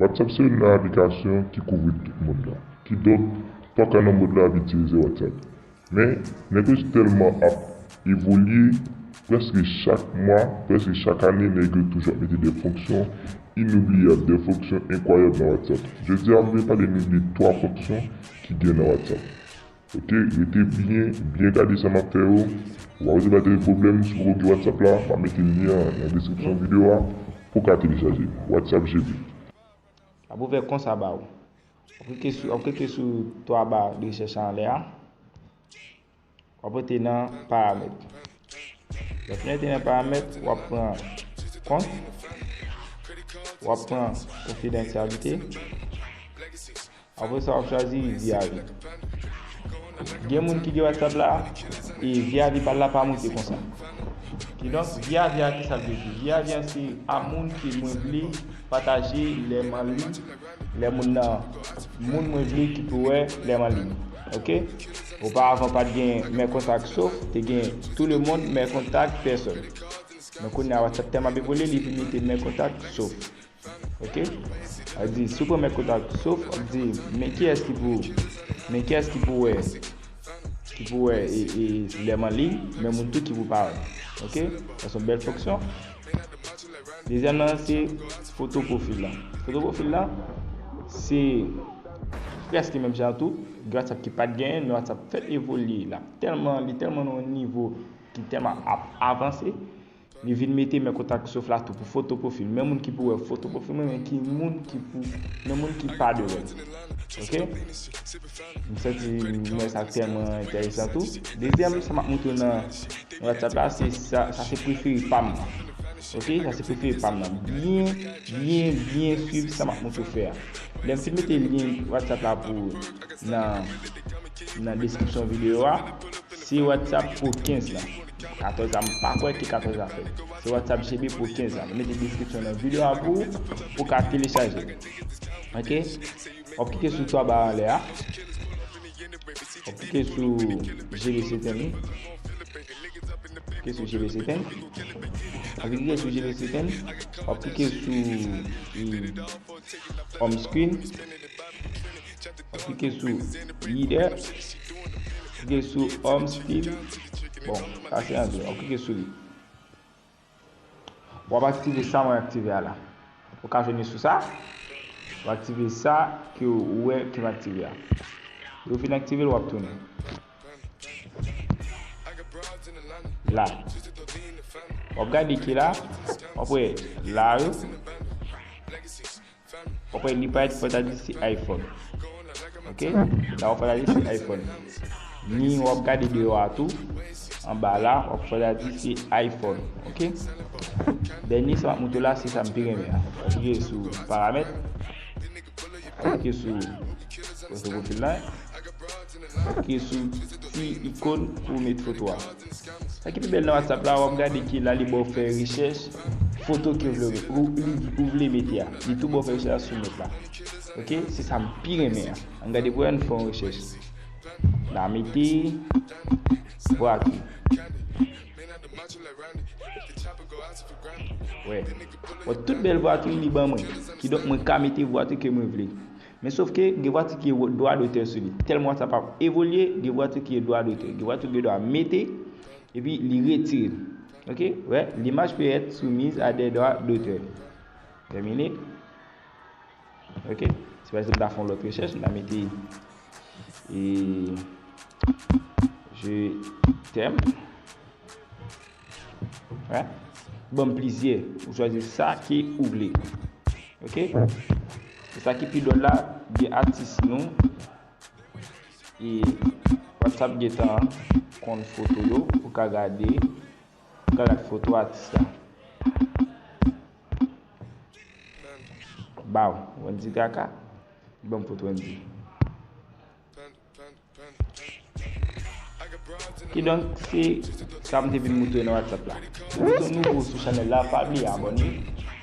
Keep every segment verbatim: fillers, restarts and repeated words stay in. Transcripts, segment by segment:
WhatsApp se youn nan aplikasyon ki kouvri tout mond lan. Kidonk, pa ka nan mond lan ap itilize WhatsApp. Men, nèg yo tèlman ap evolye, prèske chak mwa, prèske chak ane, nèg yo toujou ap mete de fonksyon inoubliyab, de fonksyon enkwayab nan WhatsApp. Jodi a, m vle pale nou de twa fonksyon ki gen nan WhatsApp. Ok, rete byen, byen gade sa m ap fè yo. W a wè si pa t gen pwoblèm, si w poko gen WhatsApp la, m ap mete lyen an nan deskripsyon videyo a pou w ka telechaje l. WhatsApp G B. Ap ouvè konsa ba w. W ap klike sou, w ap klike sou twa ba de rechèch anlè a. W ap rete nan paramèt. Lè w fin rete nan paramèt, w ap pran kont, w ap pran konfidansyalite. Apre sa, w ap chwazi vyavi. Gen moun ki gen WhatsApp la, e vyavi pa l la pa moute konsa. Kidonk, vyavi a ki sa l vle di? Vyavi a se a moun ke mwen vle pataje lè m anliy, lè moun nan, moun mwen vle ki pou wè lè m anliy. Ok? Oparavan, pa t gen mes contacts sauf, te gen tout le monde, mes contacts personne. Men kounye a, WhatsApp tèlman ap evolye, li vin mete mes contacts sauf. Ok? Sa vle di, si w pran mes contacts sauf, w ap di, men kiyès ki pou, men kiyès ki pou wè, ki pou wè e, e, lè m anliy, men moun tou ki pou pa wè. Ok? Sa se yon bèl fonksyon. Dezyèm nan, se foto pwofil lan. Foto pwofil lan, se prèske menm jan tou. Gen WhatsApp ki pa t genyen, men WhatsApp fèk evolye. L ap tèlman, li tèlman nan yon nivo ki tèlman ap avanse. Li vin mete mes contacts sauf la tou pou foto pwofil. Men moun ki pou wè foto pwofil mwen, men ki moun ki pou, men moun ki pa dwe wè l. Ok? M santi mwen sa tèlman enteresan tou. Dezyèm, sa m ap montre w nan WhatsApp la, se sa, sa se prefere pa m nan. Ok? Sa se prefere pa m nan. Byen, byen, byen swiv sa m ap montre w fè a. Lè m fin mete lyen WhatsApp la pou nan, nan deskripsyon videyo a, se WhatsApp pou kenz lan. Katòz la, m pa kwè ke katòz la fèt. Se WhatsApp G B pou kenz lan. M mete deskripsyon nan videyo a pou ou, pou w ka telechaje. Ok? W ap klike sou twa ba anlè a. W ap klike sou G B setting. Klike sou G B setting. Apre klike sou G B setting, w ap klike sou, e, home screen. W ap klike sou leader. Klike sou home screen. Bon, sa se anglè. W ap klike sou li. W ap aktive sa mwen aktive a la. Ou ka jwenn li sou sa. W ap aktive sa ke ou wè ke m aktive a. Lè w fin aktive l, w ap tounen. La. W ap gade ki la. W ap wè la yo. W ap wè li parèt fò ta di se iPhone. Ok? La w ap wè la di se iPhone. Ni w ap gade deyò a tou. Anba la, w ap wè la di se iPhone. Ok? Dènye sa m ap montre w la, se sa m pi renmen an. W ap klike sou paramèt. W ap klike sou foto pwofil la. W ap klike sou ti ikòn pou w met foto a. Sa ki pi bèl nan WhatsApp la, w ap gade ki la li ba w fè rechèch foto ke w vle, ou, li, ou vle mete a. Li tou ba w fè rechèch sou nèt la. Ok? Se sa m pi renmen an. Ann gade pou wè, ann fè yon rechèch. N a mete vwati. Wè. Bon, tout bèl vwati li ban mwen. Kidonk, mwen ka mete vwati ke mwen vle. Men sofke, gen vwati ki dwa dotè sou li. Tèlman WhatsApp ap evolye, gen vwati ki dwa dotè. Gen vwati ki dwa mete, epi li retire l. Ok? Wè, l'image peut être soumise à des droits d'auteur. Tèmine. Ok? Si pa egzanp, m ta fè yon lòt rechèch, m ta mete, e, je t'aime. Wè? Ban m plizyè. Ou chwazi sa ke ou vle. Ok? E sa ki pi dwòl la, gen atis nou. E WhatsApp gentan konn foto yo, ou ka gade, ou ka gade foto atis la. Baw, Wendy Kaka, ban m foto Wendy. Kidonk, se sa m te vin montre nan WhatsApp la. Si w nouvo sou chanèl la, pa bliye abòne.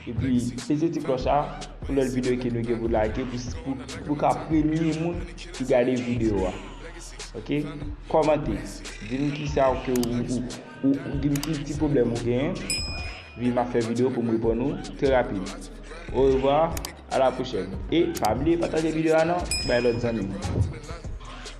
Epi, peze ti klòch la pou lòt videyo ke nou gen pou lage, pou, pou, pou ka premye moun ki gade videyo a. Ok? Kòmante. Di m kisa ke ou, ou, ou, ou, di m ki ti pwoblèm ou genyen. Epi m ap fè videyo pou m reponn ou trè rapid. Orevwa. A la pwochèn. E pa bliye pataje videyo a non, bay lòt zanmi w.